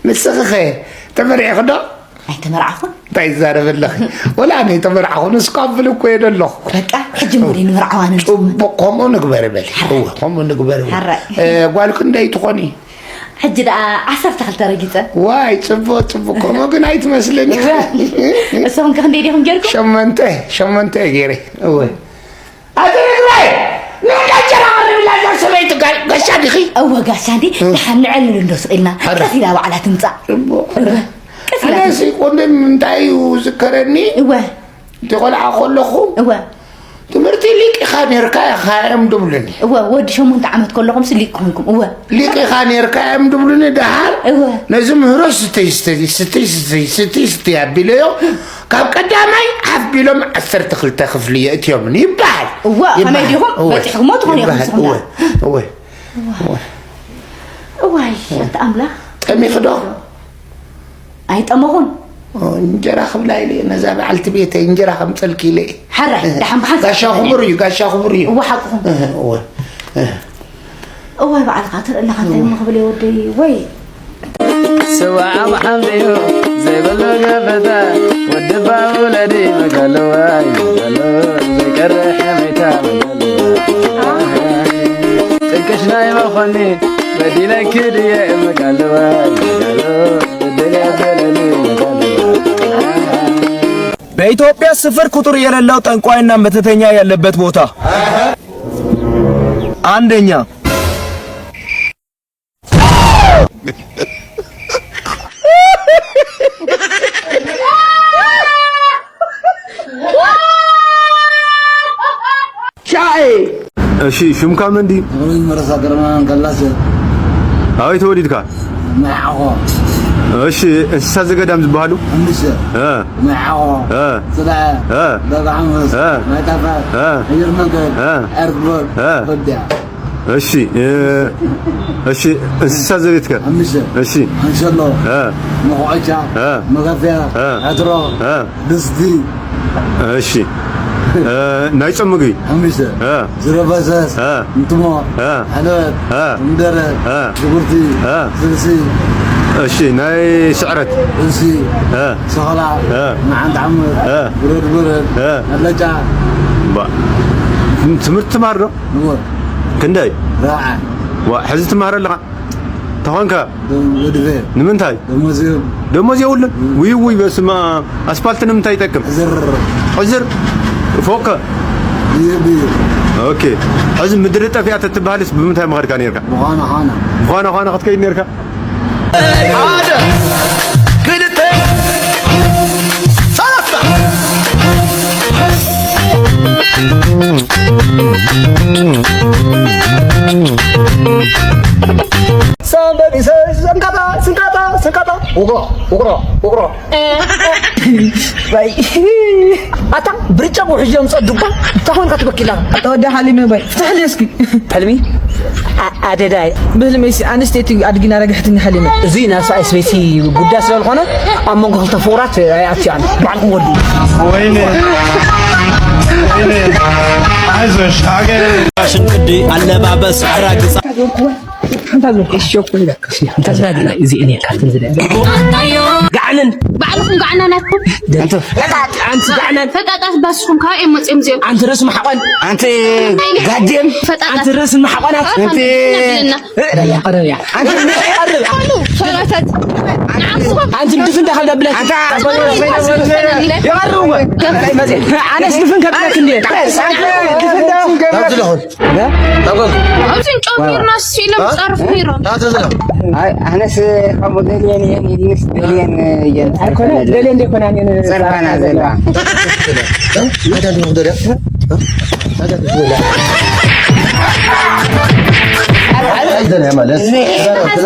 ንስኺኸ ተመርዒኺ ዶ? ኣይተመርዓኹን። እንታይ ይዛረብ ኣለኺ? ወላ ኣነ ኣይተመርዓኹን፣ እስኳ ብል እኮ እየ ዘለኹ። በቃ፣ ሕጂ እሞ ደይ ንመርዓዋ ኣነ ንስኹም። ጽቡቕ፣ ከምኡ ንግበር በሊ። እወ፣ ከምኡ ንግበር በሊ። ሕራይ። እ፣ ጓል ክንደይ ትኾኒ? ሕጂ ደኣ ዓሰርተ ክልተ ረጊጸ። ዋይ፣ ጽቡቕ፣ ጽቡቕ። ከምኡ ግን ኣይትመስልን። እወ። ንስኹም ከ ክንደይ ዲኹም ጌርኩም? ሸመንተ፣ ሸመንተ እየ ገይረ። እወ። ኣቲ ርግበይ፣ ንእንዳ እንጀራ ቀርብላ እዛ ሰበይቲ ጋ-፣ ጋሻ ዲኺ? እወ ጋሻ እንዲ፣ እ። ደሓን ንዕልል እንዶ ስቕ ኢልና፣ ሕረ። ቀስ ኢላ ባዕላ ትምጻእ። እሞ፣ እወ፣ ቀስ ኢላ ኣነ ትምጻእ። ሲ ቁንድን እንታይ እዩ ዝከረኒ? እወ። እቲ ቆልዓ ከለኹ፣ እወ። ትምህርቲ ሊቅ ኢኻ ኔርካ ኢኻ እዮም ድብሉኒ። እወ፣ ወዲ ሸሞንተ ዓመት ከለኹም ሲ ሊቅ ኮንኩም። እወ። ሊቅ ኢኻ ኔርካ እዮም ድብሉኒ። ደሓር እወ። ነዚ ምህሮ ስተይ፣ ስተይ፣ ስተይ፣ ስተይ፣ ስተይ፣ ስተይ ኣቢለዮ። ካብ ቀዳማይ ሓፍ ቢሎም ዓሰርተ ክልተ ክፍሊ የእትዮምኒ ይበሃል። እወ፣ ከመይ ይበሃል። ዲኹም? እወ። በጺሕኩሞ ትኾኑ ኢኹም ይበሃል። ንስኹም እወ። ደኣ። እወ። እወ። እወ። እዋይ፣ ኣንታ ኣምላኽ። ጠሚኺ ዶ? ኣይጠመኹን። ኦ፣ እንጀራ ክብላ ኢለ እየ፣ ነዛ በዓልቲ ቤተይ እንጀራ ከምፀልኪ ኢለ እየ። ሓራይ፣ ደሓን ብሓንሳብ ጋሻ ክብላ ክቡር እየ። እዩ፣ ጋሻ ክቡር እዩ። እወ፣ ሓቅኹም። እህ፣ እወ። እህ። እዋይ፣ ባዕልኻ ትርኢ ኣለኻ፣ እንታይ እሞ ክብል እየ ወደይ፣ ወይ። ስዋ ዓቕሚ ሓምሊኡ ዘይብሉ ገፈታ፣ ወዲ እባ ውለዲ መጋሉዋይ፣ መጋሉ ዘይቀርሕ መይታ መጋሉዋይ። ጥንቅሽ ናይ መኾኒ በዲለኪ ድየ መጋሉዋይ፣ መጋሉ በደል ያበለኒ መጋሉዋይ። በኢትዮጵያ ስፍር ቁጥር የሌለው ጠንቋይና መተተኛ ያለበት ቦታ። አንደኛ። ቻኤ። እሺ፣ ሽምካ መን ድዩ? ተኽለ መረሳ ግርማ እንከላስ። ኣበይ ተወሊድካ? መዓኾ። እሺ፣ እንስሳ ዘገዳም ዝበሃሉ? ሓሙሽተ። እ። መዓኾ። እ። ጽላኤ። እ። በጋዕመስ። እ። ማይጣፋ። እ። ኣየር መንገድ። እ። ኤርትቦል። እ። ወዲያ። እሺ፣ እ፣ እሺ፣ እንስሳ ዘቤትከ? ሓሙሽተ። እሺ። ኣንሸሎ፣ እ። መኹዐቻ፣ እ። መጋፍያ፣ እ። ዕትሮ፣ እ። ድስቲ። እሺ። እ፣ ናይ ጾም ምግቢ? ሓሙሽተ። እ። ዝረፈሰስ፣ እ። እንትሞ፣ እ። ሕልበት፣ እ። ኮሚደረ፣ እ። ሽጉርቲ፣ እ። ስልሲ። እሺ፣ ናይ ስዕረት? ጥብሲ፣ እ። ሰኸላ፣ እ። መዓንጣ ሓሙር፣ እ። ብረድ ብረድ፣ እ። ኣለጫ። ባ-፣ ትምህርቲ ትማር ዶ? እወ። ክንደይ? ራብዓይ። ዋ፣ ሕዚ ትማሃር ኣለኻ? ተኾንካ? ዶ-፣ ገዲፈ። ንምንታይ? ደሞዝ የብሉ። ደሞዝ የብሉን? እም። ውይ፣ ውይ፣ በስመ ኣብ። ኣስፓልት ንምንታይ ይጠቅም? ሕዝር። ሕዝር? ፎከ? ብየ፣ ብየ። ኦኬ። ሕዚ ምድሪ ጠፊኣ ተትበሃልስ ብምንታይ ምኸድካ ነርካ? ብዃና ዃና። ብዃና ዃና ክትከይድ ነርካ? ሓደ፣ ክልተ፣ ሰለስተ። Somebody says, "ስንካታ፣ ስንካታ፣ ስንካታ፣ ውቅሮ፣ ውቅሮ፣ ውቅሮ." ባይ። ኣታ ብርጫ ውሕጅ የምጸ ዱባ፣ እንታይ ኾንካ ትበኪላ? ኣታ ወዲ ሓሊመ ባይ። ፍትሕለይ እስኪ። ሕልሚ? ኣ-፣ ኣደዳይ። ብህልመይሲ ኣንስተይቲ ኣድጊና ረግሕትኒ ሓሊመ። እዙይ ናብ ሰብኣይ ሰበይቲ ጉዳይ ስለ ዝኾነ ኣብ መንጎ ክልተ ፍቑራት ኣይኣትያን። ባዕልኩም ወዲ። ወይኔ። ወይኔ። ኣይዞሽ፣ ሃገር። ፋሽን ቅዲ ኣለባበስ ኣራግፃ። ሓንታ ዞር። እሺ፣ እኮ ይለካ። ሓንታ ዞር። እዚ እኔ ካርትን ዝደ። ጋዕንን። ባዕልኩም ጋዕና ናትኩም። ኣንቲ፣ ኣንቲ ጋዕናን። ፈጣጣት ባስኹም ካብ እዮም መፅዮም እዚኦም። ኣንቲ ርእሲ ማሕቆን። ኣንቲ ጋዴን። ፈጣጣት። ኣንቲ ርእሲ ማሕቆናት። ኣንቲ ቀረብ እያ፣ ቀረብ እያ። ኣንቲ ርእሲ ቀርብ። ፈራታት። ኣንቲ ድፍን ዳኸል ደብለት። ኣንታ ይቐርብ እኮ። ኣነስ ድፍን ከብለት እንዴ? ድፍን ዳ-፣ ኣብዚ እንጨው ጌርና ሲሎም ጸርፍ ኔሮም። ኣይ፣ ኣነስ ካብ ደልየን እየን ኢልንስ ደልየን እየን ኣይኮነ፣ ደልየን ዘይኮነ እየን ጸርፋና ዘለዋ።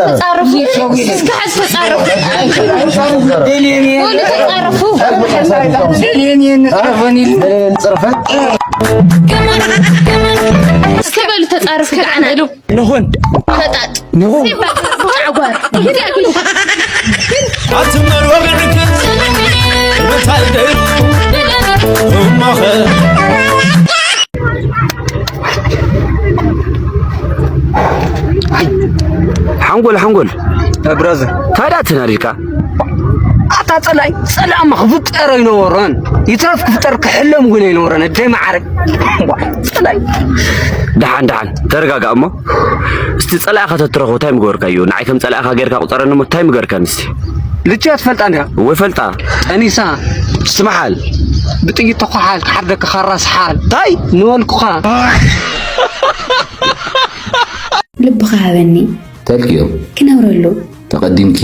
ተጻረፉ። እስከ ተጻረፉ። ወሉ ተጻረፉ። እስከ በሉ ተጻረፉ። ጋዕና ኢሉ ንኹን። ፈጣጥ። ንኹን። ጫጓር። ኣትመር ወግዕክ መታደሩ እማኸ። ሓንጎል፣ ሓንጎል። ብራዘር፣ ታዲያ ትናዲድካ? ኣታ ጸላይ፣ ጸላም ክፍጠር ኣይነበረን። ይትረፍ ክፍጠር ክሕለም እውን ኣይነበረን። ኣደይ ማዕረግ። ጸላይ። ደሓን፣ ደሓን፣ ተረጋጋእ እሞ። እስቲ ጸላእኻ ተትረኽቦ እንታይ ምገበርካዮ? ንዓይ ከም ጸላእኻ ጌርካ ቁጸረኒ እሞ እንታይ ምገበርካኒ እስቲ? ልችያ ትፈልጣ እንዲያ? ወይ ፈልጣ? ጠኒሳ። ስምሓል። ብጥይት ተኳሓል፣ ክሓርደካ ካራ ስሓል። እንታይ? ንበልኩኻ። ልብኻ ሃበኒ። ተልክዮ። ክነብረሉ። ተቐዲምኪ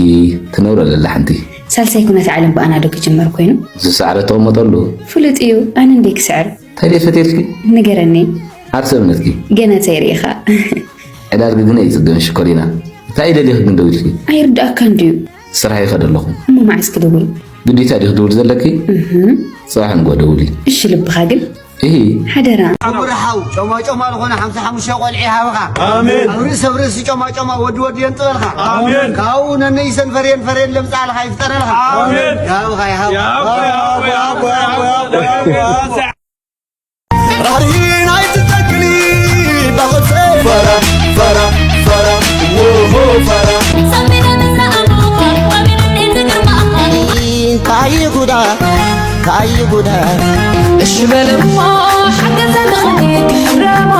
ትነብሮ ለላ ሓንቲ። ሳልሳይ ኩነተ ዓለም ብኣና ዶ ክጅመር ኮይኑ? ዝሰዕረ ተቐመጠሉ። ፍሉጥ እዩ፣ ኣነ እንዴ ክስዕር? እንታይ ደይ ፈትየልኪ? ንገረኒ። ዓርሰ እምነትኪ? ገና ተይርኢኻ። ዕዳርጊ ግን ኣይጽገን ሽኮሪና። እንታይ ደሊኺ ግን ደው ኢልኪ? ኣይርድኣካን ድዩ? ስራሕ ይኸድ ኣለኹ። እሞ መዓስ ክድውል? ግዴታ ድዩ ክድውል ዘለኪ? እህ። ጽባሕ ንግሆ ደውሊ። እሺ ልብኻ ግን? እሂ። ሓደራ። ክቡር ሓው፣ ጮማ ጮማ ዝኾነ ሓምሳ ሓሙሽተ ቆልዓ ይሃብኻ። ኣሜን። ኣብ ርእሲ ኣብ ርእሲ ጮማ ጮማ ወዲ ወዲ የንጥበልካ። ኣሜን። ካብኡ ነነይሰን ፈርየን ፈርየን ለምጻልካ ይፍጠረልካ። ኣሜን። ይሃብኻ፣ ይሃብኻ። ይሃብኻ፣ ይሃብኻ፣ ይሃብኻ፣ ይሃብኻ። ራህሪን ኣይትተክሊ ዳኸሰ ፈራ፣ ፈራ፣ ፈራ፣ ዎሆ ፈራ። እንታይ ጉዳ፣ እንታይ ጉዳ። እሺ በል እሞ ሓገዘ ተኸኒ ረሞ።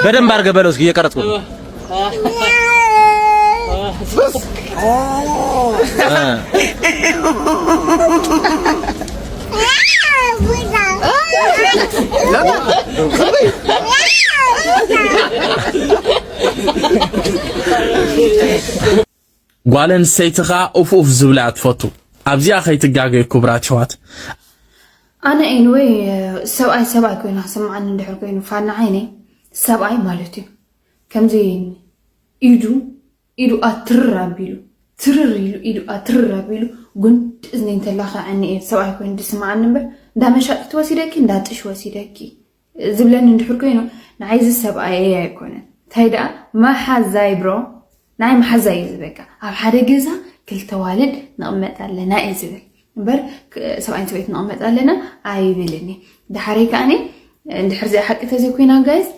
በደንብ አድርገህ በለው እስኪ፣ እየቀረጽኩ ነው። ጓል ኣንስተይቲ ኸኣ ኡፍ ኡፍ ዝብላ እያ ትፈቱ። ኣብዚኣ ከይትጋገዩ ክቡራት ኣሕዋት። ኣነ ኤኒወይ ሰብኣይ ሰብኣይ ኮይኑ ክስምዓኒ እንድሕር ኮይኑ ፋና ዓይነይ ሰብኣይ ማለት እዩ። ከምዚ ኢዱ ኢዱ ኣትርር ኣቢሉ ትርር ኢሉ ኢዱ ኣትርር ኣቢሉ ጉንዲ እዝኒ እንተላኸዐኒ እየ ሰብኣይ ኮይኑ ዝስምዓኒ እምበር እንዳ መሻጢት ወሲደኪ እንዳ ጥሽ ወሲደኪ ዝብለኒ እንድሕር ኮይኑ ንዓይ እዚ ሰብኣየይ ኣይኮነን። እንታይ ደኣ መሓዛይ ብሮ ናይ መሓዛይ እዩ ዝበቃ። ኣብ ሓደ ገዛ ክልተ ዋልድ ንቕመጥ ኣለና እየ ዝብል እምበር ክ- ሰብኣይን ሰበይት ንቕመጥ ኣለና ኣይብልን እየ። ድሓረይ ከኣኒ እንድሕር እዚኣ ሓቂ ተዘይኮይና ጋይስ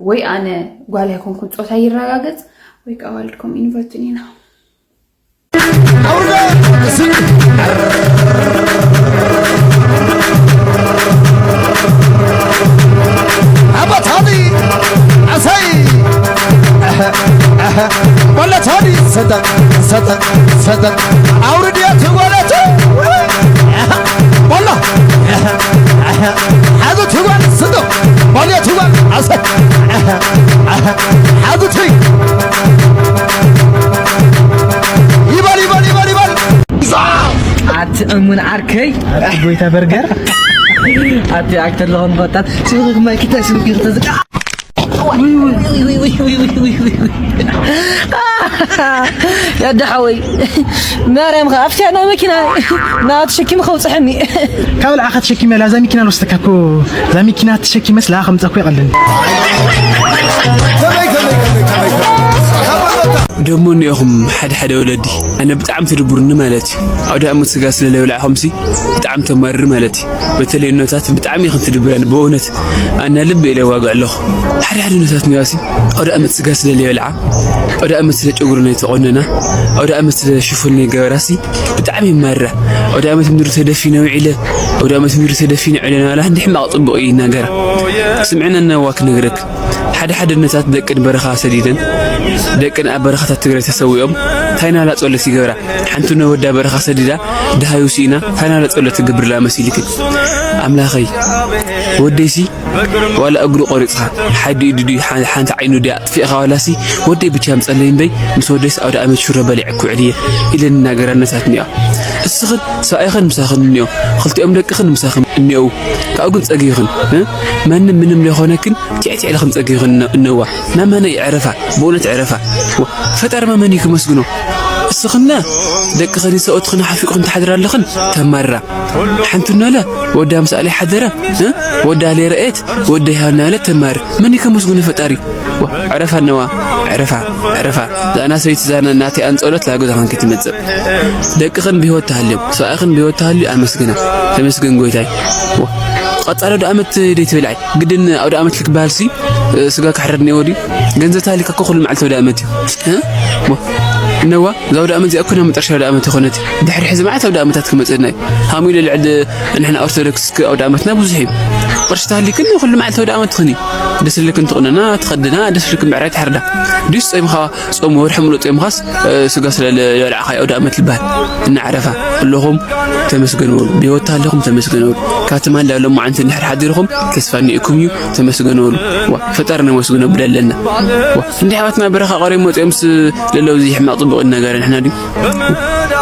ወይ ኣነ ጓል ኣይኮንኩን ጾታ ይረጋገጽ ወይ ከዓ ዋልድ ከምኡ ይንፈቱን ኢና። ኣባታኒ ኣሰይ በለታኒ ሰጠ ሰጠ ሰጠ ኣውርድያ ትጓለቱ በላ ሓዙ ትጓል ስጡ በልዮ ትጓል ኣሰይ ሓዙ ትይ ይበል ይበል ይበል ይበል ኣቲ እሙን ዓርከይ ኣቲ ጎይታ በርገር ኣቲ ኣክተር ለኾን ፈጣን ስብክ ማይክታ ስብክ ይርተዝቃ ያዳሓወይ ማርያም ከ ኣብቲያ ናይ መኪና ና ተሸኪም ከውፅሐኒ ካብ ልዓኻ ተሸኪመ ላዛ መኪና ልወስደካ እኮ እዛ መኪና ተሸኪመ ስላ ከምፀኩ ይቐልን ደሞ እኒኦኹም ሓደ ሓደ ወለዲ ኣነ ብጣዕሚ ትድብሩኒ ማለት እዩ። ኣውደ ኣመት ስጋ ስለ ለይበላዕኹምሲ ብጣዕሚ ተማርር ማለት እዩ። በተለይ እኖታት ብጣዕሚ ኢኽን ትድብረን ብእውነት። ኣነ ልቢ ኢለ ዋግዕ ኣለኹ። ሓደ ሓደ እኖታት እኒዋሲ ኣውደ ኣመት ስጋ ስለ ለይበልዓ፣ ኣውደ ኣመት ስለ ጨጉሩ ናይ ተቆነና፣ ኣውደ ኣመት ስለ ሽፉን ናይ ገበራሲ ብጣዕሚ ይማርራ። ኣውደ ኣመት ምድሪ ተደፊነ ውዒለ፣ ኣውደ ኣመት ምድሪ ተደፊነ ውዒለ ናባላ እንዲ ሕማቕ ጽቡቕ እዩ ይናገራ። ስምዕና እናዋ ክነግረክ ሓደ ሓደ እኖታት ደቅን በረኻ ሰዲደን ደቅን ኣብ በረኻታት ትግራይ ተሰዊኦም ታይናላ ጸሎት ይገብራ። ሓንቲ እኖ ወዳ በረኻ ሰዲዳ ደሃዩ ሲኢና ታይናላ ጸሎት ትገብርላ መሲልክን። ኣምላኸይ ወደይሲ ዋላ እግሩ ቆሪጽኻ ሓዲ ኢዱ ድዩ ሓ- ሓንቲ ዓይኑ ድያ ኣጥፊእኻ ዋላሲ ወደይ ብቻ ምጸለይ እምበይ ምስ ወደይስ ኣውደ ኣመት ሽሮ በሊዐ ክውዕል እየ ኢለን እናገራ እኖታት እኒኦ። እስኽን ሰብኣይኽን ምሳኽን እኒኦ፣ ክልቲኦም ደቅኽን ምሳኽን እኒኦ። ካብኡ ግን ጸጊብኽን እ? ማንም ምንም ዘይኾነክን ትዕትዕ ኢልኽን ጸጊብኽን እነ- እነዋ። ናማነ ዕረፋ፣ ብእውነት ዕረፋ። ወ- ፈጣሪ መን እዩ ክመስግኖ? እስኽና ደቅኽን ሰብኡትኽን ሓፊቕኽን ትሓድራ ኣለኽን ተማርራ። ሓንቲ እኖለ ወዳ ምስ ኣለ ሓደረ እ? ወዳ ኣለ ረአየት ወዳ ይሃና ኣለ ተማር። መን እዩ ከመስግኖ ፈጣሪ? ዋ፣ ዕረፋ እነዋ፣ ዕረፋ፣ ዕረፋ። ዛና ሰበይቲ ዛና ናተይ ኣንጸሎት ላገዛኽን ክትመጽእ። ደቅኽን ብህይወት ተሃልዮም፣ ሰብኣይኽን ብህይወት ተሃልዩ ኣመስግና። ተመስገን ጎይታይ። ዋ፣ ቀጻሊ ኣውደ ኣመት ደይ ትበልዓይ። ግድን ኣውደ ኣመት ልክበሃልሲ፣ እ፣ ስጋ ክሕረድ እኒኦ ድዩ? ገንዘብ ተሃሊካ እኮ ኩሉ መዓልቲ ኣውደ ኣመት እዩ። እ? ዋ፣ እነዋ፣ እዛ ኣውደ ኣመት እዚኣ እኮ ናይ መጨረሻ ኣውደ ኣመት ይኾነት። ድሕሪ ሕዚ መዓት ኣውደ ኣመታት ክመጽእና እዩ። ሃሙ ኢለ ልዕሊ ንሕና ኦርቶዶክስ ክ-፣ ኣውደ ኣመትና ብዙሕ እዩ። ቅርሺ ተሃሊክን ኩሉ መዓልቲ ኣውደ ኣመት ትኽኒ። ደስ ዝብለክን ትቑነና፣ ትኸድና፣ ደስ ዝብለክን ብዕራይ ትሓርዳ። ድዩስ ጾምኻ፣ ጾም ወርሒ ሙሉእ ጾምኻስ፣ እ፣ ስጋ ስለ ለ-፣ ለብላዕኻ ኣውደ ኣመት ልበሃል? እናዕረፋ ኣለኹም ተመስገን በሉ። ብህይወት ተሃሊኹም ተመስገን በሉ። ካብ ትማሊ ኣብ ሎማዓንቲ እንድሕር ሓዲርኹም ተስፋ እኒኦኩም እዩ፣ ተመስገን በሉ። ዋ፣ ፈጣሪ ነመስግኖ ብለለና። ዋ፣ እንዲ ኣሕዋትና በረኻ ቆርዮም መጺኦምስ ለለው እዚ ሕማቕ ጽቡቕ ይናገር ንሕና ድዩ?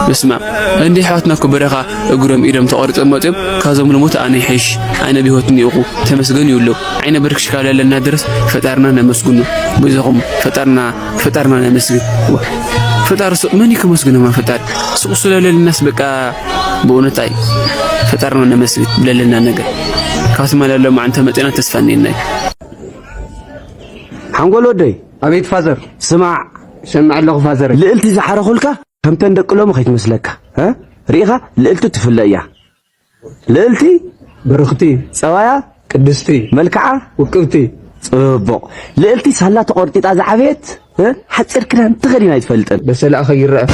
በስመ ኣብ። እንዲ ኣሕዋትና እኮ በረኻ እግሮም ኢዶም ተቖሪጾም መጺኦም፣ ካብዞም ልሞት ኣነ ይሕሽ፣ ኣነ ብህይወት እኒኦኹ፣ ተመስገን ይብሉ። ዓይነ ብርክሽ ካብ ለለና ድረስ ፈጣርና ነመስግኖ። በይዛኹም ፈጣርና፣ ፈጣርና ነመስግን። ዋ፣ ፈጣሪ ሱ-፣ መን እዩ ከመስግኖማ ፈጣሪ? ሱቕ ስለ ለለናስ በቃ ብእውነት ኣይ ፈጣርና ነመስግን ብለለና ነገር። ካብቲ ማል ያለው ማዓንተ መጤና ተስፋ እኒኤና እዩ። ሓንጎል ወደይ። ኣቤት ፋዘር። ስማዕ። ሰምዕ ኣለኹ ፋዘር። ልእልቲ ዝሓረኹልካ ከምተን ደቂ ሎሚ ከይትመስለካ። እ? ርኢኻ? ልእልቲ ትፍለ እያ። ልእልቲ ብርኽቲ። ጸባያ ቅድስቲ። መልክዓ ውቅብቲ። ጽቡቕ። ልእልቲ ሳላ ተቖርጢጣ ዝዓበየት፣ እ? ሓጺር ክዳን ተኸዲና ኣይትፈልጥን። በሰላኣ ከይረአ።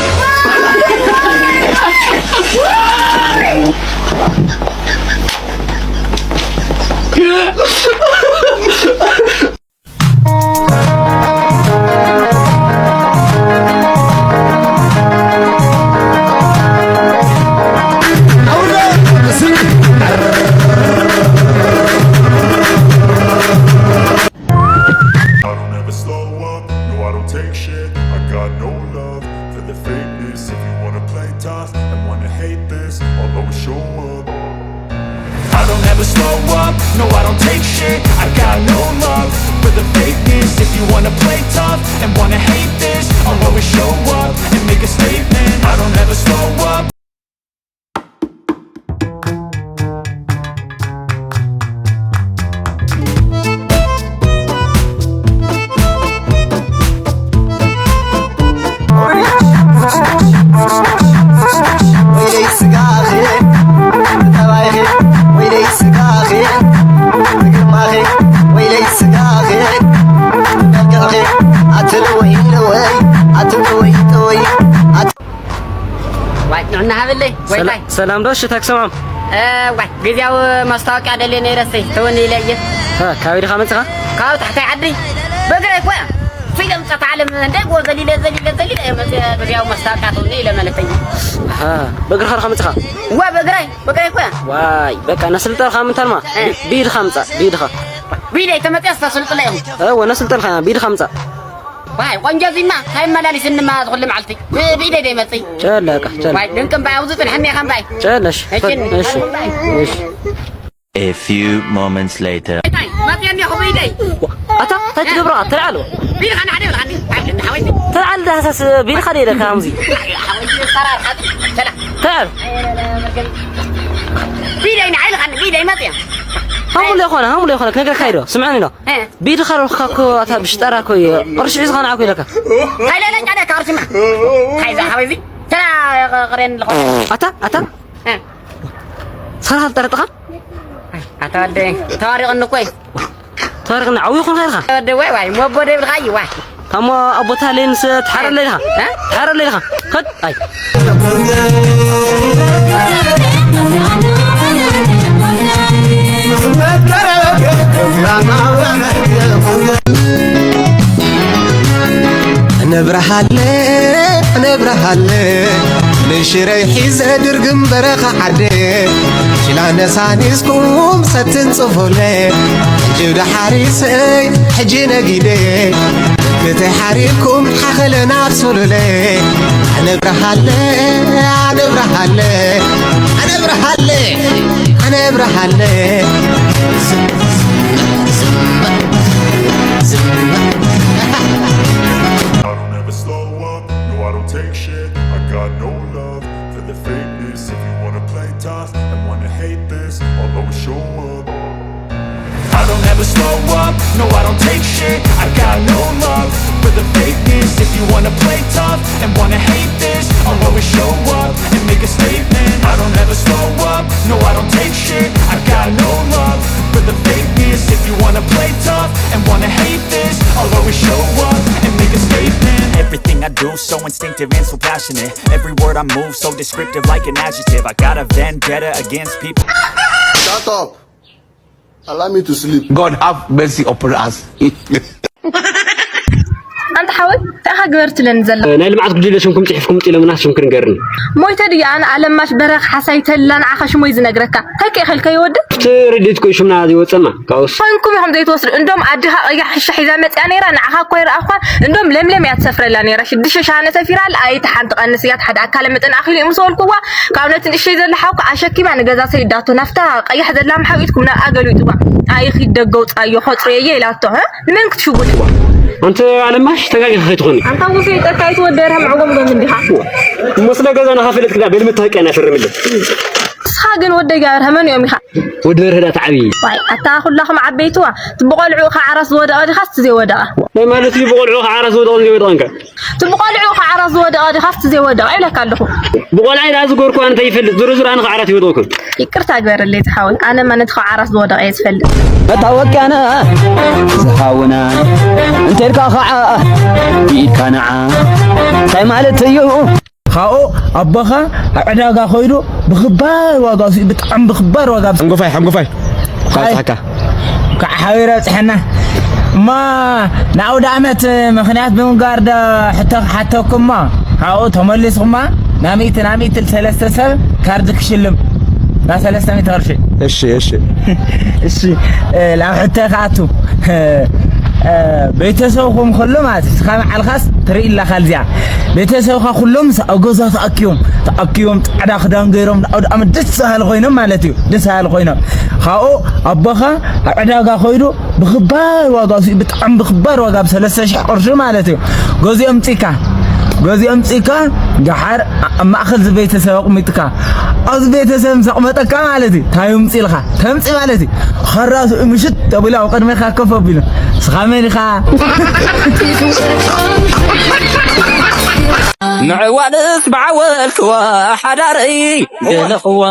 I don't ever slow up, no, I don't take shit. I got no love for the fakeness. If you wanna play tough and wanna hate this, I'll always show up. I don't ever slow up, no, I don't take shit. I got no love for the fakeness. If you wanna play tough and wanna hate this, I'll always show up and make a statement. I don't ever slow up. ዋይ ንዕና ሃበለይ። ሰላ-፣ ወይታይ? ሰላም ዶ? እሺ፣ ታክሲ ማም። እ፣ ዋይ፣ ግዜያዊ ማስታወቂያ ደልየ ነይረ፣ እሰይ፣ ተወኒ ኢለ እየ። እ፣ ካበይ ዲኻ መጺኻ? ካብ ታሕታይ ዓዲ። በእግረይ እኮ እያ። ፊደም ጸታ ዓለም እንደ ጎ ዘሊለ፣ ዘሊለ፣ ዘሊለ እየ መጺአ፣ ግዜያዊ ማስታወቂያ ተወኒ ኢለ መለተኝ። ኣሃ፣ በእግርኻ ዲኻ መጺኻ? እወ፣ በእግረይ፣ በእግረይ እኮ እያ። ዋይ፣ በቃ፣ ነስልጠልካ ምንታልማ። እ። ቢ-፣ ብኢድኻ ምጻእ፣ ብኢድኻ። ብኢደይ ተመጺኣ ስታስልጥለ ኢኹም። እወ፣ ነስልጠልካ ኢና፣ ብኢድኻ ምጻእ። ዋይ፣ ቆንጆ ዚማ፣ እንታይ መላሊስንማ ዝኹሉ መዓልቲ? ብ-፣ ብኢደይ ደይ መጽእ። ጨለቀ፣ ጨለ-፣ ዋይ፣ ድንቅም ባይ፣ ኣብዚ ጽንሐኒ ኢኻ እምባይ። ጨለሽ፣ እሺ፣ ፈ-፣ እሺ፣ እሺ። A few moments later. እንታይ? መጽእ እኒኹ ብኢደይ። ኣታ፣ እንታይ ትገብሮ? ተልዓል። ብኢድኻ ንሓደ ብልኻኒ። ኣይ፣ እንዳ ሓወይቲ። ተልዓል፣ ዳህሳስ ብኢድኻ ደይ ኢለካ፣ ከምዚ። ሓወይቲ፣ ተራርሓት። ሰላም። ተልዓል። ብኢደይ ንዓይ ኢልኻኒ፣ ብኢደይ መጽእ። ሃሙለ ይኾነ፣ ሃሙለ ይኾነ፣ ክነግረካ ኢዶ፣ ስምዐኒ ዶ? እ። ብኢድኻ ረብካ እኮ፣ ኣታ ብሽጠራ እኮ እዩ፣ ቅርሺ ሒዝኻ ንዓ እኮ ኢለካ። ሃይለ ለጫ ነካ ቅርሺማ። ሃይዛ ሓወይዚ፣ ተራ ቅሬን ልኾነ። ኣታ፣ ኣታ? እ። ሰራ ጠረጥኻ? ኣታ ወደይ፣ ተዋሪቕኒ እኮ እዩ። ተዋሪቕኒ፣ ዓው ይኹን ኸይርኻ? ወደይ፣ ዋይ፣ ዋይ፣ ሞቦ ደይ ብልኻ እዩ፣ ዋይ። ታሞ ኣቦታ ለይንስ ትሓረለ ኢኻ? እ? ትሓረለ ኢኻ? ከድ፣ ኣይ። ነብረሃለ፣ ነብረሃለ፣ ንሽረይ ሒዘ ድርግም በረኻ ዓደ። ሽላ ነሳኒስኩም ሰትን ጽፉለ። ሕጂ ደሓሪሰይ፣ ሕጂ ነጊደ። ክትይ ሓሪርኩም ሓኸለ ናብ ሱሉለ። ኣነብረሃለ፣ ኣነብረሃለ፣ ኣነብረሃለ፣ ኣነብረሃለ። I don't ever slow up, no, I don't take shit. I got no love for the fakeness. If you wanna play tough and wanna hate this, I'll always show up. I don't ever slow up, no, I don't take shit. I got no love for the fakeness. If you wanna play tough and wanna hate this, I'll always show up and make a statement. I don't ever slow up, no, I don't take shit. I got no love for the fakeness. If you wanna play tough and wanna hate this, I'll always show up and make a statement. Everything I do so instinctive and so passionate. Every word I move so descriptive like an adjective. I got a vendetta against people. Shut up. Allow me to sleep. God have mercy upon us. ኣንታ ሓወይ እንታይ ኢኻ ግበር ትለኒ ዘላ? ናይ ልምዓት ጉጅለ ሽምኩም ፅሒፍኩም ውፅእ ኢሎምና ሽምክን ገርኒ ሞይተ ድዩ ኣነ ኣለማሽ በረኽ ሓሳይ ተላ ንዓኻ ሽሞይ ዝነግረካ እንታይ ከይኸልካዮ ወዲ? እቲ ርድኢትኮ ሽምና ዘይወፀና ካብኡስ ኮይንኩም ኢኹም ዘይትወስዱ እንዶም ኣድኻ ቀያሕ ሕሻ ሒዛ መፅያ ነይራ ንዓኻ እኮ ይረኣኳ እንዶም ለምለም እያ ትሰፍረላ ነይራ ሽዱሽተ ሻነ ሰፊራላ ኣይታ ሓንቲ ቀንስ እያ ሓደ ኣካለ መጠን ኣኺሉ እዩ ምስ በልኩዋ ካብ ነቲ ንእሽተይ ዘላ ሓውካ ኣሸኪማ ንገዛ ሰይዳቶ ናፍታ ቀያሕ ዘላ መሓዊትኩም ናብ ኣገሊጥዋ ኣይኺድ ደገ ውፃዮ ኸፅርየየ ኢላቶ ህ ንመን ክትሽጉጥ ኣንተ ኣለማሽ ተጋጊኻ ከይትኾኒ ኣንታ ውሰይጠካ ኣይትወደርሃ መዕጎምጎም እንዲኻ እሞ ስለ ገዛ ንኻፈለጥክ ዳ ቤልምት ተህቀ ኢና ፈርምለ ንስኻ ግን ወደይ ጋብርሃ መን እዮም ኢኻ ወዲ በርሀ ዳ ተዓቢ ዋይ ኣታ ኩላኹም ዓበይትዋ እቲ ብቆልዑ ከዓ ዓራት ዝወደቐ ዲኻስ እቲ ዘይወደቐ ናይ ማለት እዩ ብቆልዑ ከዓ ዓራት ዝወደቐን ዘይወደቐን ከ እቲ ብቆልዑ ከዓ ዓራት ዝወደቐ ዲኻስ እቲ ዘይወደቐ ይብለካ ኣለኹ ብቆልዓይ ደኣ ዝገርኩ ኣነ እንታይ ይፈልጥ ዝርዝር ኣነ ከዓ ዓራት ይወደቕኩ ይቅርታ ግበረለይ ዝሓወይ ኣነ ማነት ከዓ ዓራት ዝወደቐ እየ ዝፈልጥ መታወቅያና ዝሃውና እንተልካ ከዓ ብኢድካ ንዓ እንታይ ማለት እዩ ካብኡ ኣቦኻ ኣብ ዕዳጋ ኮይዱ ብክባር ዋጋ ውስኡ ብጣዕሚ ብክባር ዋጋ ሓምጎፋይ ሓምጎፋይ ኣይ ጻሕካ ከዓ ሓቢረ ኣብፅሐና እማ ንኣውደ ኣመት ምክንያት ብምግባር ዶ ሕቶ ክሓተኩማ ካብኡ ተመሊስኩማ ናሚእቲ ናሚእቲ ሰለስተ ሰብ ካርድ ክሽልም ና ሰለስተ ሚእቲ ቅርሺ እሺ እሺ እሺ ናብ ሕቶ ክኣቱ ቤተሰብኩም ኩሉ ማለት እስኻ ንዓልኻስ ትርኢ ኣለኻ እዚኣ ቤተሰብካ ኩሎም ኣብ ገዛ ተኣኪቦም ተኣኪቦም ፃዕዳ ክዳን ገይሮም ንኣውደ ኣመት ደስ በሃሊ ኮይኖም ማለት እዩ ደስ በሃሊ ኮይኖም ካብኡ ኣቦኻ ኣብ ዕዳጋ ኮይዱ ብክባር ዋጋ ውፅኡ ብጣዕሚ ብክባር ዋጋ ብ ሰለስተ ሽሕ ቅርሺ ማለት እዩ ገዚኦም ምፂካ ገዚኦም ምፂካ ደሓር ኣብ ማእኸል ዝቤተሰብ ኣቕሚጥካ ኣብዚ ቤተሰብ ምስ ኣቕመጠካ ማለት እዩ እንታይ ምፂ ኢልካ ተምፂ ማለት እዩ ኸራሱ ምሽት ተብሎ ኣብ ቅድሜኻ ከፍ ኣቢሉ ስኻ መን ኢኻ ምዕዋልስ ብዓወልክዋ ሓዳረይ ደለኽዋ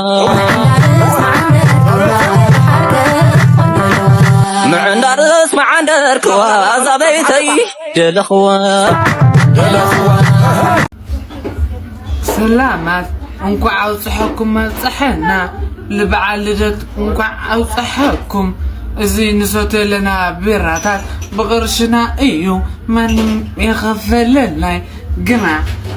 ምዕንዳርስ መዓንደርክዋ ዛበይተይ ደለኽዋ ሰላማት እንኳዕ ኣብፅሐኩም ኣብፅሐና ልበዓል ልደት እንኳዕ ኣብፅሐኩም እዚ ንሰትዮ ኣለና ቢራታት ብቕርሽና እዩ ማንም የኸፈለናይ ግና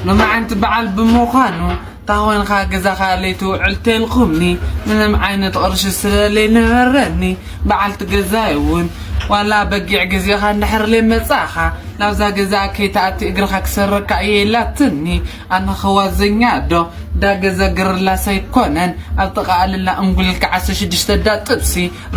ሎማዓንቲ በዓል ብምዃኑ ታኾንካ ገዛኻ ለይትውዕል ተልኩምኒ ምንም ዓይነት ቅርሺ ስለለይነበረኒ በዓልቲ ገዛይ እውን ዋላ በጊዕ ገዚእኻ እንድሕር ለይመጻእኻ ናብዛ ገዛ ከይትኣቲ እግርኻ ክሰርካ እየ ኢላትኒ ኣነ ኸዋዘኛ ዶ ዳገዘ ግርላስ ኣይኮነን ኣብ ጥቓ ኣልላ እንጉልልካ ዓሰርተ ሽዱሽተ ዳ ጥብሲ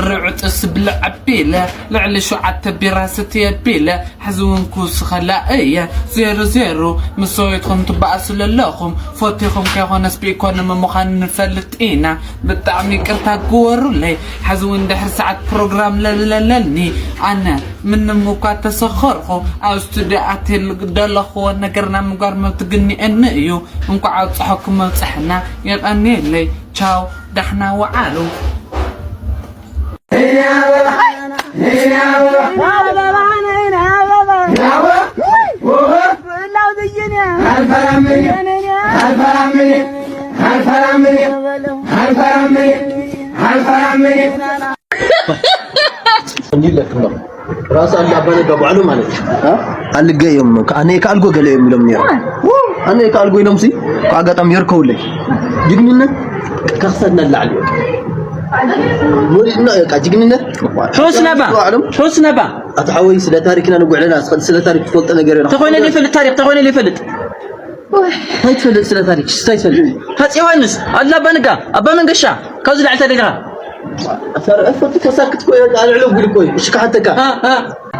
ርዑ ጥብሲ ብልዕ ኣቢለ ልዕሊ ሸውዓተ ቢራ ስትየ ኣቢለ ሕዚ እውን ክውስኸላ እየ ዜሮ ዜሮ ምስ ሰበይትኹም ትበኣሱ ለለኹም ፈቲኹም ከይኮነስ ብኢኮኖሚ ምዃኑ ንፈልጥ ኢና ብጣዕሚ ይቅርታ ግበሩለይ ሕዚ እውን ድሕሪ ሰዓት ፕሮግራም ለለለኒ ኣነ ምንም እኳ ተሰኸርኹ ኣብ ስቱድዮ ኣትየ ደለኽዎ ነገር ናብ ምግባር መብቲ ግኒኤኒ እዩ እንኳዕ ኣብፀሐኩም ኣብፀሐና የቐንየለይ ቻው ዳሕና ወዓሉ እንዲለክም ነው ራስ አለ አባነጋ ባዕሉ ማለት ነው። አልገ እዮም አነ ካልጎ ገለ እዮም ኢሎም ነይሩ። አነ ካልጎ ኢሎም ሲ አጋጣሚ የርከውለይ ጅግንነት ከኽሰድ ነላዕል ወሪድና በቃ ጅግንነት ሑስ ነባ ሑስ ነባ ኣቲ ሓወይ ስለ ታሪክና ንጉዕለና ስለ ታሪክ ትፈልጦ ነገር የለን። ተኾይነ ዘይፈልጥ ታሪክ ተኾይነ ዘይፈልጥ እንታይ ትፈልጥ ስለ ታሪክ እንታይ ትፈልጥ? ሃፂ ዮሃንስ ኣላ ኣባ ነጋ ኣባ መንገሻ ካብዚ ላዕሊ ታሪክና ፈርዕፈቱ ከሳክት ኮ ኣልዕሎ ጉድ ኮ እሺ ካሓተካ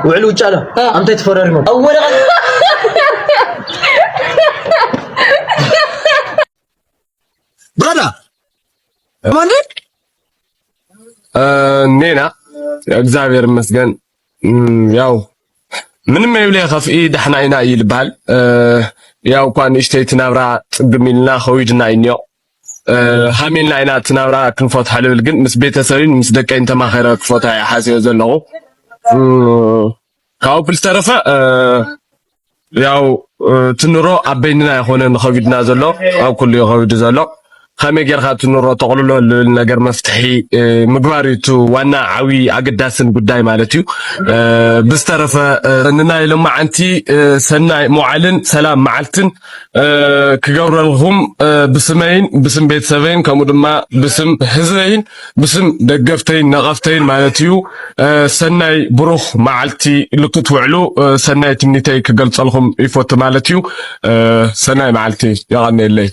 ውዕል ውጫለ ኣምታይ ተፈራሪሞም ወረቐት ብራዳ ማንዴ ኔና እግዚኣብሔር ይመስገን ያው ምንም የብለ ከፍኢ ዳሕና ኢና እዩ ልበሃል ያው እኳ ንእሽተይ ትናብራ ፅግም ኢልና ከዊድና እዩ እኒኦ ሃሚልና ኢና እቲ ናብራ ክንፈትሖ ልብል ግን ምስ ቤተሰብን ምስ ደቀይን ተማኸረ ክፈትሖ እየ ሓሲበ ዘለኹ ካብኡ ብዝተረፈ ያው ትንሮ ኣብ በይንና ይኾነ ንኸቢድና ዘሎ ኣብ ኩሉ ይኸቢዱ ዘሎ ከመይ ጌርካ ትንሮ ተቕልሎ ልብል ነገር መፍትሒ ምግባር እዩ ዋና ዓብዪ ኣገዳስን ጉዳይ ማለት እዩ ብዝተረፈ ንናይ ሎማዓንቲ ሰናይ መዓልን ሰላም መዓልትን ክገብረልኩም ብስመይን ብስም ቤተሰበይን ከምኡ ድማ ብስም ህዝበይን ብስም ደገፍተይን ነቐፍተይን ማለት እዩ ሰናይ ብሩኽ መዓልቲ ልክትውዕሉ ሰናይ ትምኒተይ ክገልፀልኩም ይፈቱ ማለት እዩ ሰናይ መዓልቲ የቐንየለይ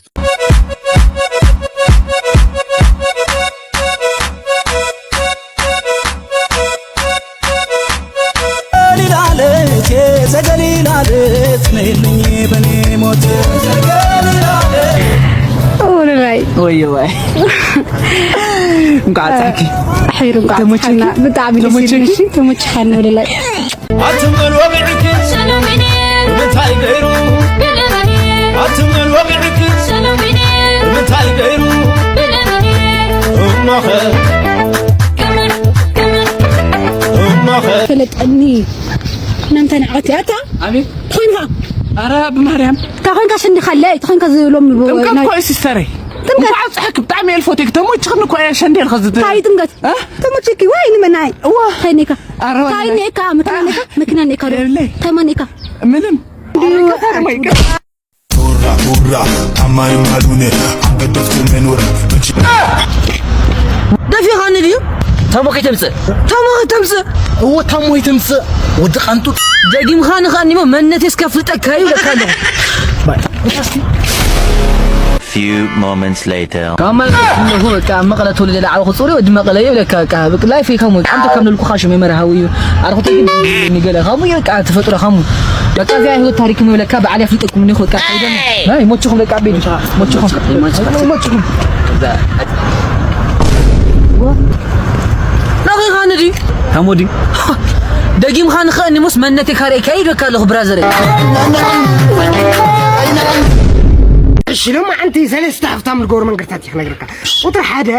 ወይዋይ እንኳዕ ጻሕኪ ሩ ተመችና ብጣዕሚ ተመችካኒ ወለላይ ኣትመን ወግዕኪ ሰሎሚኒ እንታይ ገይሩ ኣትመን ወግዕኪ ሰሎሚኒ እንታይ ገይሩ እማኸ እማኸ ፈለጠኒ እናንተ ንዓት ያታ ኣቤት ኮይንካ ኣረ ብማርያም ታኾንካ ሽንዲ ካለ ታኾንካ ዝብሎም ጥምቀት ኮ ሲስተረይ ጥምቀት እንኳዕ ኣብፀሐክ ብጣዕሚ እየ ልፎቴክ ተሞችኽኒ እኮ እየ ሸንዴል ኸዚ ታይ ጥምቀት ተመችኪ ወይ ንመናይ እዋ ታይኔካ ታይኔካ መኪናኔካ መኪናኔካ ተማኔካ ምንም ቱራ ቱራ ታማኝ ማሉነ ኣበደፍቱ መኖር ደፊኻኒ ድዩ ታሞ ከይተምፅእ ታሞ ከይተምፅእ እዎ ታሞ ይተምፅእ ወዲ ቃንጡጥ ደጊምኻ ንኸኒሞ መንነት የስከፍልጠካ እዩ ለካ ኣለኹ Few moments later. ካብ መቐለ ትምለኹ በቃ ኣብ መቐለ ተወሊደ ዝዓበኹ ፅሩይ ወዲ መቐለ እየ ይብለካ በቃ በቃ ላይፍ እዩ ከምኡ ብጣዕሚ ከም ልልኩኻ ሽመይ መርሃዊ እዩ ኣርኹተ ግን ይገለ ከምኡ እዩ በቃ ተፈጥሮ ከምኡ በቃ እዚኣ ህይወት ታሪክም ይብለካ በዓል ኣፍሊጠኩም እኒኹ በቃ ናይ ሞችኹም በቃ ቤት ሞችኹም ሞችኹም ናኺኻ ንዲ ተሞዲ ደጊምኻ ንኸእኒ ሙስ መነተይ ካርእየካ ይብለካ ኣለኹ ብራዘረይ እሺ ሎማዓንቲ ሰለስተ ሃፍታም ዝገብሩ መንገድታት እዩ ክነግረካ ቁጥሪ ሓደ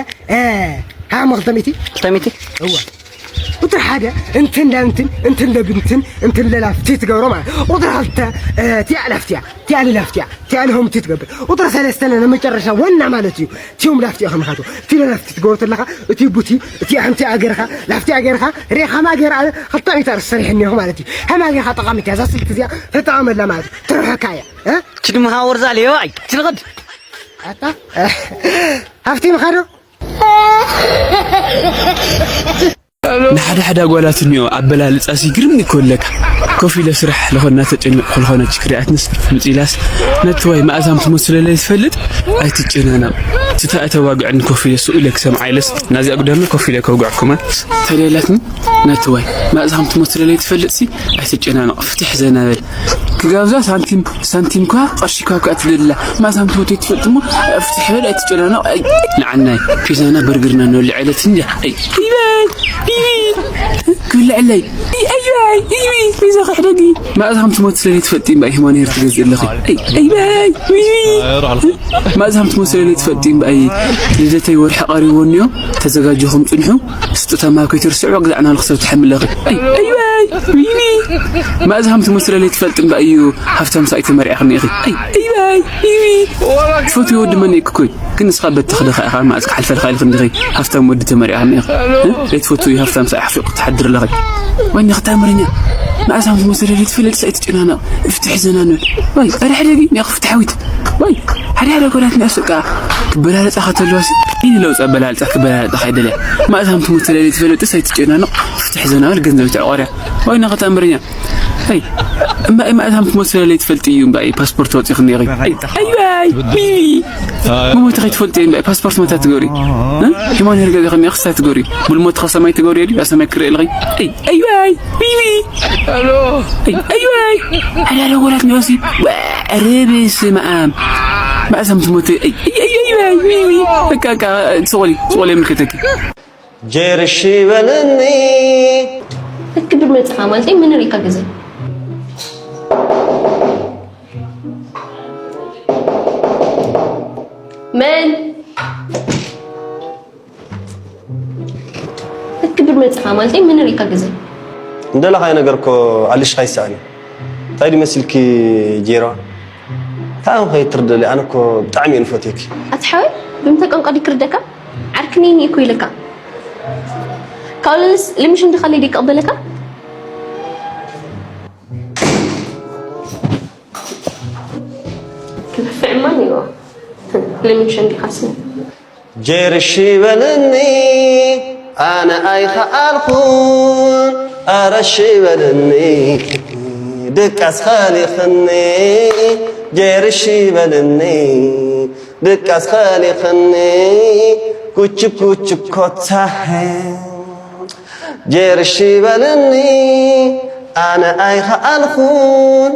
ሃመ ክልተ ሚእቲ ክልተ ሚእቲ እወ ቁጥሪ ሓደ እንትን ለብንትን እንትን ለብንትን እንትን ለላፍቲ ትገብሮ ማለት ቁጥሪ ክልተ ቲያ ላፍቲያ ቲያ ልላፍቲያ ቲያ ልሆምቲ ትገብር ቁጥሪ ሰለስተ ነመጨረሻ ወና ማለት እዩ ቲዮም ላፍቲያ ከምኻቶ ቲ ለላፍቲ ትገብሮ ተለኻ እቲ ቡቲ እቲ ሓንቲ ኣገርኻ ላፍቲ ኣገርኻ ሬኻ ማገር ኣነ ክልተ ሚእቲ ኣርስ ሰሪሕ እኒኹ ማለት እዩ ሃም ኣገርኻ ጠቓሚት እያ እዛ ስልቲ እዚኣ ተጠቐመላ ማለት እዩ ትርሕካ እያ እ? ችድምኻ ወርዛ ሌዋይ ችልኸድ ኣታ ሃፍቲ ምኻዶ ንሓደ ሓደ ኣጓላት እኒኦ ኣበላልፃ ሲ ግርም ይኮለካ ኮፍ ኢለ ስራሕ ለኾ እናተጨነቕኩ ለኾነ ችክሪኣትንስ ምፂላስ ነቲ ዋይ መኣዛም ትመስለለይ ትፈልጥ ኣይትጨናነቕ። ትታ እተዋግዕን ኮፍ ኢለ ስኡ ኢለ ክሰምዓ ኢለስ ናዚኣ ጉዳመ ኮፍ ኢለ ከውግዕኩማ ተደላትኒ። ነቲ ዋይ መኣዛም ትመስለለይ ትፈልጥ ሲ ኣይትጨናነቕ፣ ፍትሕ ዘናበል ክጋብዛ ሳንቲም ሳንቲም ኳ ቅርሺ ኳ ኳ ትደላ መኣዛም ትወተይ ትፈልጥ እሞ ፍትሕ በል ኣይትጨናነቕ። ኣይ ንዓናይ ፒዛና በርግርና ንበልዕ ዕለት እንዲ ኣይ ክብልዕለይ። ኣይ ኣይ ኣይ ፒዛ ክሕደጊ። መኣዛም ትመስለለይ ትፈልጥ እምባ ሂማን ሄር ትገዝእ ኣለኺ። ኣይ ኣይ ኣይ ማእዛም ትመስለለይ ትፈልጢ እምበኣይ ልደተይ ወርሒ ቀሪቡ እኒኦ። ተዘጋጀኹም ፅንሑ። ስጦታ ማብ ከይትርስዑ ግዛዕና ልክሰብ ትሐምለኺ። ኣይ ኣይ ኣይ ዊኒ። መእዛም ትመስለለይ ትፈልጢ እምበኣይ እዩ። ሃፍታም ሳይ ተመሪዕኽኒ ኢኺ። ኣይ ኣይ ኣይ ዊኒ። ትፈትዊ ወዲ መን እኮ ግን ንስኻ በቲ ክደኻ ኢኻ መእዝ ክሓልፈልካ ኢልክ እንዲኺ። ሃፍታም ወዲ ተመሪዕኽኒ ኢኺ። እ? ዘይትፈትዊ ሃፍታም ሳይ ሓፊቕ ትሓድር ኣለኺ። ወይኒ ክታምርኛ። መእዛም ትመስለለይ ትፈልጥ ሳይ ትጨናነቕ። እፍትሕ ዘናንብል። ወይ፣ ኣረ ሕደጊ፣ ኒኣ ክፍትሓዊት። ወይ፣ ሓደ ሓደ ጎላት ኒኣ ስቃ ክበላለጻ ከተልዋሲ። ኢኒ ለውጻ በላልጻ ክበላለጻ ካይደለ። ማእታም ትሞት ለለ ትፈልጥ ሳይትጨናነቕ። ፍትሕ ዘናብል ገንዘብ ተዕቆርያ። ወይ፣ ነኸታ ምርኛ። ኣይ፣ እምባይ ማእታም ትሞት ለለ ትፈልጥ እዩ እምባይ ፓስፖርት ወጺ ክንዲ። ኣይ፣ ኣይ፣ ኣይ፣ ቢቢ። መሞት ከይትፈልጥ እምባይ ፓስፖርት መታ ትገብሪ። እ? ሂማን ሄርገ ዘኸኒ ክስታ ትገብሪ። ብልሞት ከሰማይ ትገብሪ። ኣሰማይ ክርኢ ኣለኸኝ። ኣይ፣ ኣይ፣ ኣይ፣ ቢቢ። ኣይ፣ ኣይ፣ ኣይ። ኣዳለ ወላት ኒኦሲ። ኧረ በስመ ኣብ። ማእዛም ትሞት። ኣይ፣ ኣይ፣ ኣይ፣ ኣይ፣ ኣይ፣ ኣይ፣ ኣይ። በቃ፣ በቃ፣ ስቆሊ፣ ስቆሊ የምልከተኪ። ጀርሺ በልኒ። ክትክብር መጽኻ ማለተይ መን ርኢካ ገዛ? መን? ክትክብር መጽኻ ማለተይ መን ርኢካ ገዛ? እንደለኻዮ ነገር እኮ ኣልሽኻ ይሰኣን እዩ። እንታይ ድዩ መሲልኪ ጄራ? እንታይ እዮም ከይትርደሊ? ኣነ እኮ ብጣዕሚ እየ ንፈትየኪ። ኣቲ ሓወይ፣ ብምንታይ ቋንቋ ድዩ ክርደካ? ዓርክኒ እኮ ኢለካ። ካብኡ ልልስ ልምሽ እንዲ ካለይ ድዩ ክቕበለካ? ክፍዕ ማን እዩ? ልምሽ እንዲ ካስነ። ጀርሺ በልኒ ኣነ ኣይኸኣልኩን፣ ኣረ ሺ በልኒ ድቃስ ኸሊኽኒ። ጀርሺ በልኒ ድቃስ ኸሊኽኒ። ኩች ኩች ኮታ ጀርሺ በልኒ ኣነ ኣይኸኣልኩን፣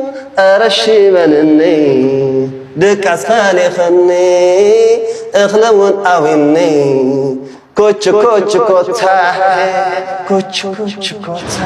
ኣረ ሺ በልኒ ድቃስ ኸሊኽኒ። እኽሊ እውን ኣዊኒ ኮች ኮች ኮታ። ኮች ኮች ኮታ።